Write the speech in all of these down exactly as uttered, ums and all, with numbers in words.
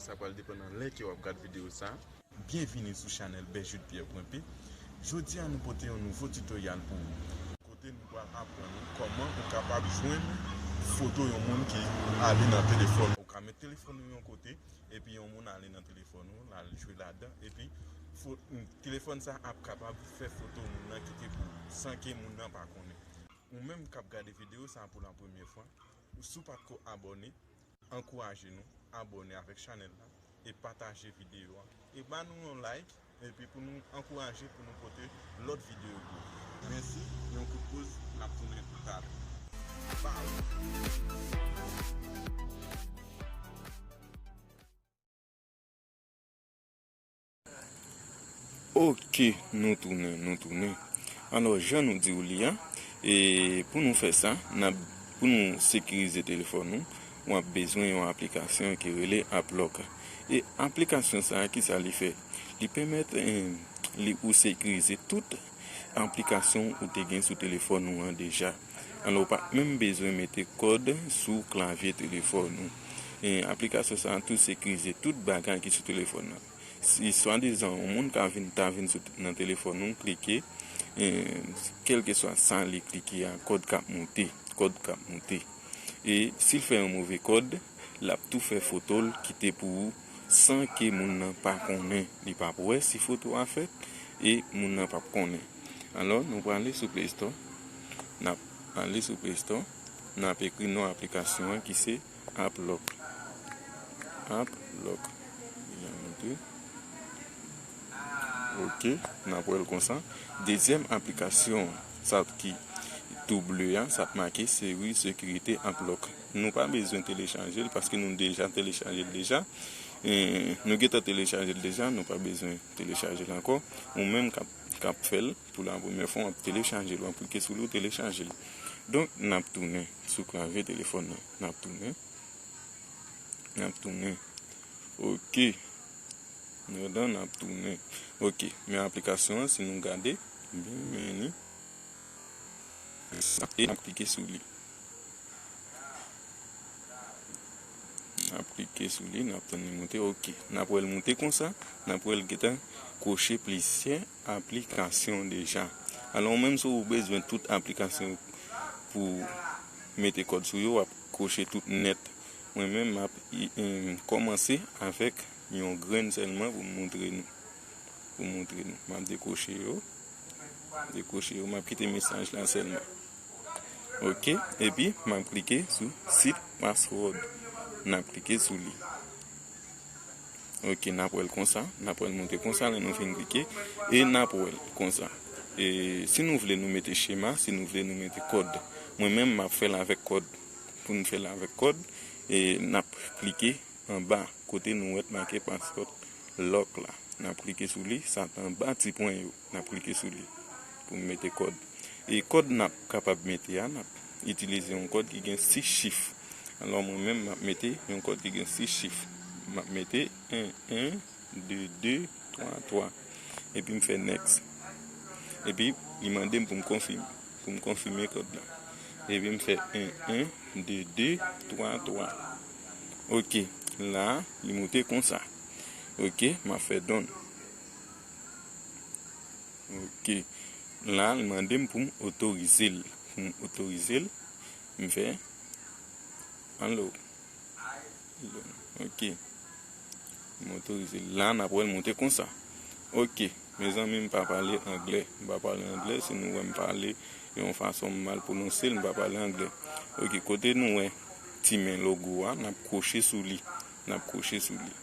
Sa pral depann nan lè ke w ap gad videyo sa. Byenvini sou chanèl Bèjid Pyè pwen P. Jodi a, nou pote yon nouvo titoryal pou ou. Kote nou pral aprann ou kòman ou kapab jwenn foto yon moun ki ale nan telefòn. Ou ka met telefòn ou yon kote, epi yon moun ale nan telefòn ou, l al jwe ladan, epi fo-, telefòn sa ap kapab fè foto moun nan kite pou ou, san ke moun nan pa konnen. Ou menm k ap gade videyo sa pou la premyè fwa, ou si w pa t ko abòne, ankouraje nou, abòne avèk chanèl la e pataje videyo a. E ba nou yon like, epi pou nou ankouraje pou nou pote lòt videyo pou ou. Mèsi, yon kout poz, n ap tounen talè. Bye. Ok, nou tounen, nou tounen. Alò, jan nou di w li a, e pou nou fè sa, n ap, pou nou sekirize telefòn nou, w ap bezwen yon aplikasyon ki rele AppLock. E aplikasyon sa a, kisa li fè? Li pèmèt, eh, li, ou sekirize tout aplikasyon ou te gen sou telefòn ou an deja. Alò, ou pa menm bezwen mete kòd sou klavye telefòn ou. E aplikasyon sa a tou sekirize tout bagay ki sou telefòn nan. Si swadizan yon moun ka vin, ta vin sou, nan telefòn ou, klike, e, kèlkeswa sa li klike a, kòd k ap moute, kòd k ap moute. E si l fè yon move kòd, l ap tou fè foto l kite pou ou san ke moun nan pa konnen. Li p ap wè si foto a fèt e moun nan p ap konnen. Alò, nou prale sou Play Store. N ap ale sou Play Store. N ap ekri non aplikasyon an ki se AppLock. AppLock. Li a monte. Ok, n ap wè l konsa. Dezyèm aplikasyon, sa ki tou ble a, sa k make Seri Sekirite AppLock. Nou pa bezwen telechaje l paske nou deja telechaje l deja. E, nou gentan telechaje l deja, nou pa bezwen telechaje l ankò. Ou menm k ap, k ap fè l pou la premyè fwa, w ap telechaje l, w ap klike sou li, w telechaje l. Donk, n ap tounen sou klavye telefòn nan. N ap tounen. N ap tounen. Ok. Nou dan, n ap tounen. Ok. Men aplikasyon an, si nou gade, byen, men li. E n ap klike sou li. N ap klike sou li, n ap tann li monte. Ok. N ap wè l monte konsa. N ap wè l gentan kwoche plizyè aplikasyon deja. Alò, ou menm, si w bezwen tout aplikasyon pou mete kòd sou yo, w ap kwoche tout nèt. Mwen menm, m ap, em, kòmanse avèk yon grenn sèlman pou m montre nou. Pou m montre nou. M ap dekwoche yo. Dekwoche yo, m ap kite mesaj la sèlman. Ok, epi m ap klike sou Set Password. N ap klike sou li. Ok, n ap wè l konsa, n ap wè l monte konsa lè nou fin klike, e n ap wè l konsa. E si nou vle nou mete chema, si nou vle nou mete kòd. Mwen menm, m ap fè l avèk kòd. Pou n fè l avèk kòd, e n ap klike anba, kote nou wè t make Password Lock la. N ap klike sou li, sa t anba ti pwen yo. N ap klike sou li pou n mete kòd. E kòd n ap kapab mete a, n ap itilize yon kòd ki gen sis chif. Alò, mwen menm, m ap mete yon kòd ki gen sis chif. M ap mete en, en, de, de, twa, twa. Epi m fè Next. Epi, li mande m pou m konfime, pou m konfime kòd la. Epi m fè en, en, de, de, twa, twa. Ok, la, li moute konsa. Ok, m ap fè Done. Ok. La, li mande m pou m otorize l. Pou m otorize l, m fè Allow. Ok. M otorize l. La, n ap wè l monte konsa. Ok. Mezanmi, m pa pale anglè. M pa pale anglè. Si nou wè m pale yon fason m mal pwononse l, m pa pale anglè. Ok. Kote nou wè ti men logo a, n ap kwoche sou li. N ap kwoche sou li.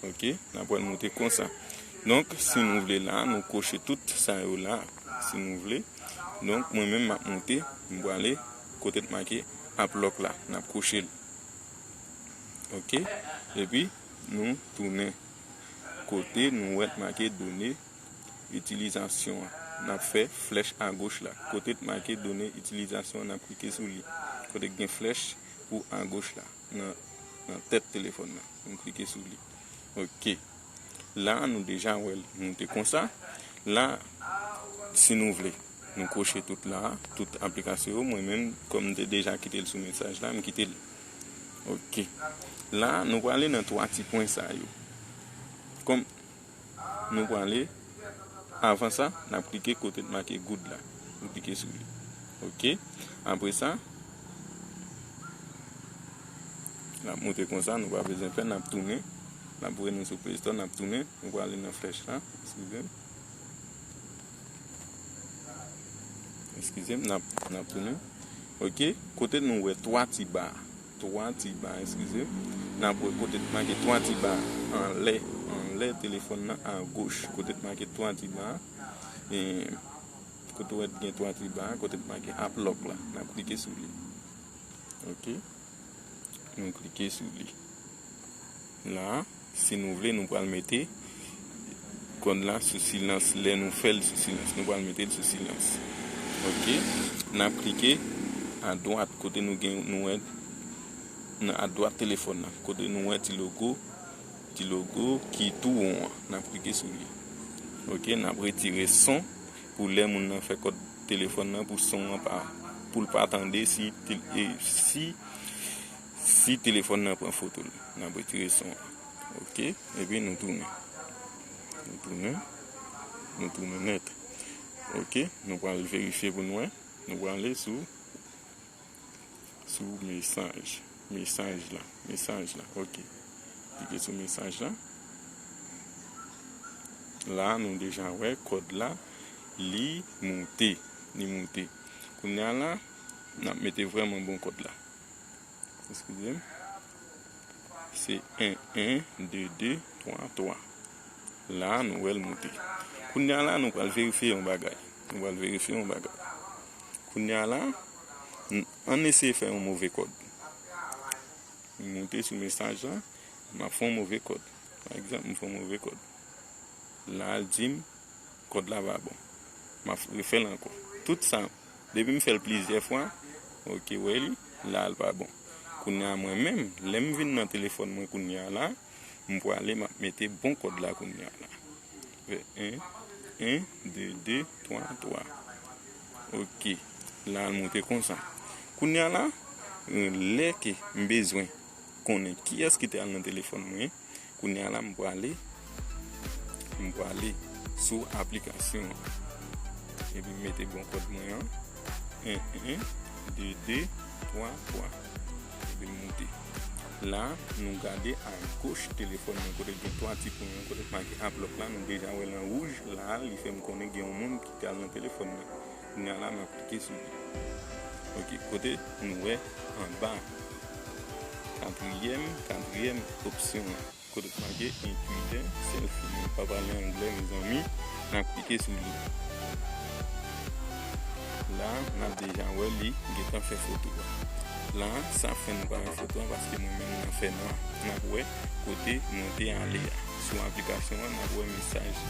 Ok, n ap wè l monte konsa. Donk, si nou vle la, nou kwoche tout sa yo la, si nou vle. Donk, mwen menm, m ap monte, m prale kote t make App Lock la, n ap kwoche l. Ok, epi nou tounen kote nou wè t make done itilizasyon an. N ap fè flèch agoch la. Kote t make done itilizasyon an, n ap klike sou li. Kote k gen flèch pou agoch la, nan, nan tèt telefòn nan. Nou klike sou li. Ok. La, nou deja wè l moute konsa. La, si nou vle, nou kwoche tout la, tout aplikasyon yo. Mwen menm, kòm m te deja kite l sou mesaj la, m kite l. Ok. La, nou prale nan twa ti pwen sa yo. Kòm nou prale, avan sa, n ap klike kote k make goud la. Nou klike sou li. Ok. Apre sa, l ap monte konsa, nou pa bezwen pè, n ap tounen. N ap voye nou sou Play Store, n ap tounen. Nou prale nan flèch la. Eskize m. Eskize m, n ap, n ap tounen. Ok, kote nou wè twa ti ba, twa ti ba, eskize m, n ap wè kote t make twa ti ba anlè, anlè telefòn nan, agoch, kote t make twa ti ba, e, kote w wè t gen twa ti ba, kote t make App Lock la, n ap klike sou li. Ok, nou klike sou li. La, si nou vle, nou pral mete kòd la sou silans. Lè nou fè l sou silans, nou pral mete l sou silans. Ok? N ap klike adwat kote nou gen, nou wè, nan adwat telefòn nan, kote nou wè ti logo, ti logo ki tou won an. N ap klike sou li. Ok? N ap retire son pou lè moun nan fè kòd telefòn nan, pou son an pa, pou l pa tande si, tel-, e, si, si telefòn nan pran foto l. N ap retire son an. Ok, epi nou tounen. Nou tounen. Nou tounen nèt. Ok, nou pral verifye pou nou wè. Nou prale sou, sou mesaj. Mesaj la. Mesaj la. Ok. Klike sou mesaj la. La, nou deja wè kòd la. Li moute. Li moute. Kounye a la, n ap mete vrèman bon kòd la. Eskize m. Se en, en, de, de, twa, twa. La, nou wè l moute. Kounye a la, nou pral verifye yon bagay. Nou pral verifye yon bagay. Kounye a la, n-, ann eseye fè yon move kòd. M moute sou mesaj la, m ap fè yon move kòd. Pa egzanp, m fè yon move kòd. La, l di m, kòd la pa bon. M ap refè l ankò. Tout sa, depi m fè l plizyè fwa, ok, wè li, la l pa bon. Kounye a mwen menm, lè m vin nan telefòn mwen kounye a la, m prale, m ap mete bon kòd la kounye a la. Fè en, en, de, de, twa, twa. Ok, la l moute konsa. Kounye a la, lè ke m bezwen konnen kiyès ki te al nan telefòn mwen, kounye a la, m prale, m prale sou aplikasyon an. Epi m mete bon kòd mwen an. En, en, de, de, twa, twa. Epi m moute. La, nou gade agoch telefòn mwen, kote gen twa ti pwen yo, kote make App Lock la, nou deja wè l an wouj. La, li fè m konnen gen yon moun ki te al nan telefòn nan. Kounye a la, m ap klike sou li. Ok, kote nou wè anba, katriyèm, katriyèm opsyon an. Kote k make include selfie. Mwen pa pale anglè, mezanmi. N ap klike sou li. La, n ap deja wè li gentan fè foto a. La, sa fè nou pa wè foto a, paske mwen menm nan fènwa. N ap wè kote mwen te ale a. Sou aplikasyon an, n ap wè mesaj.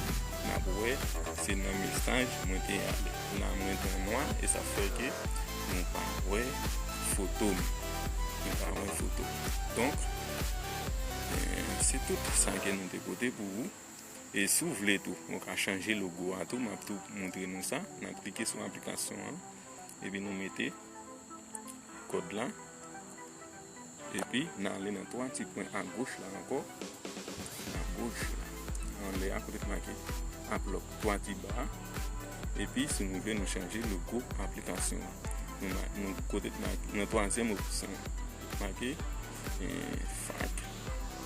N ap wè se nan mesaj mwen te ale. La, mwen nan nwa, e sa fè ke nou pa wè foto m. Nou pa wè foto m. Donk, eh, se tout sa ke nou te pote pou ou. E si w vle tou, ou ka chanje logo a tou. M ap tou montre nou sa. N ap klike sou aplikasyon an. Epi nou mete kòd la. Epi n ale nan twa ti pwen agoch la ankò. Agoch la. Anlè a kote k make App Lock, twa ti ba. Epi si nou vle nou chanje logo aplikasyon an. Nou, nou kote k make nan twazyèm opsyon an. Make, eh, Fac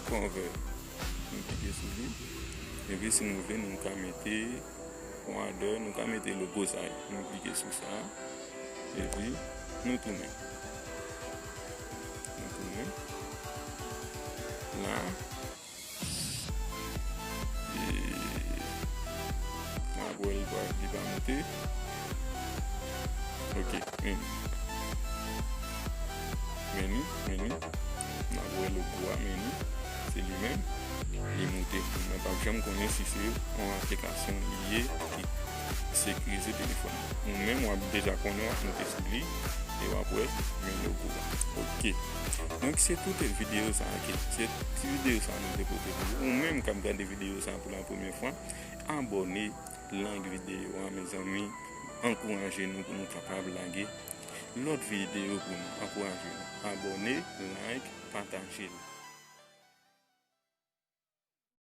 Cover. Nou klike sou li. Epi si nou vle, nou ka mete, bon, adè, nou ka mete logo sa yo. Nou klike sou sa. Epi, nou tounen. Nou tounen. La. E, n ap wè li pa, li pa moute. Ok, men. Men li, men li. N ap wè logo a, men li. Se li menm. Li moute. Mwen p ap janm konnen si se yon aplikasyon li ye ki sekirize telefòn nan. Ou menm, w ap deja konnen, w ap moute sou li, e w ap wè men logo a. Ok. Donk, se tout videyo sa a ki, se ti videyo sa a nou te pote pou ou. Ou menm k ap gade videyo sa a pou la premyè fwa, abòne, like videyo a, mezanmi. Ankouraje nou pou nou kapab lage lòt videyo pou nou. Ankouraje nou. abòne, like, pataje l.